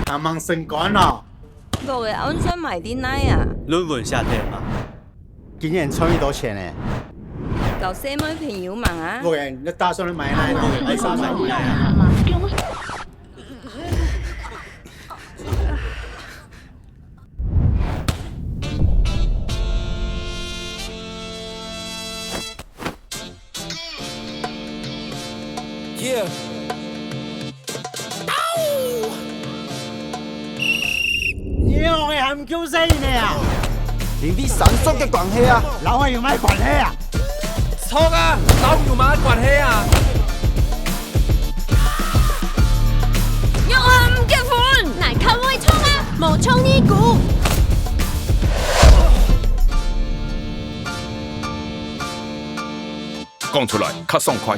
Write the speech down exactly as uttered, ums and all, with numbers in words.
還吂升官哦。屋个安全買定哪啊？論文寫得嘛？今年賺幾多錢呢？交細妹朋友忙啊？屋个，你打算買哪呢？買啥買哪啊？Yeah。你用个喊救生呢啊？因為山竹个關係啊。摎𠊎有麼个關係啊？錯啊，摎有麼个關係啊？ 若愛毋結婚，𠊎較會唱啊，無唱呢句。講出來較爽快。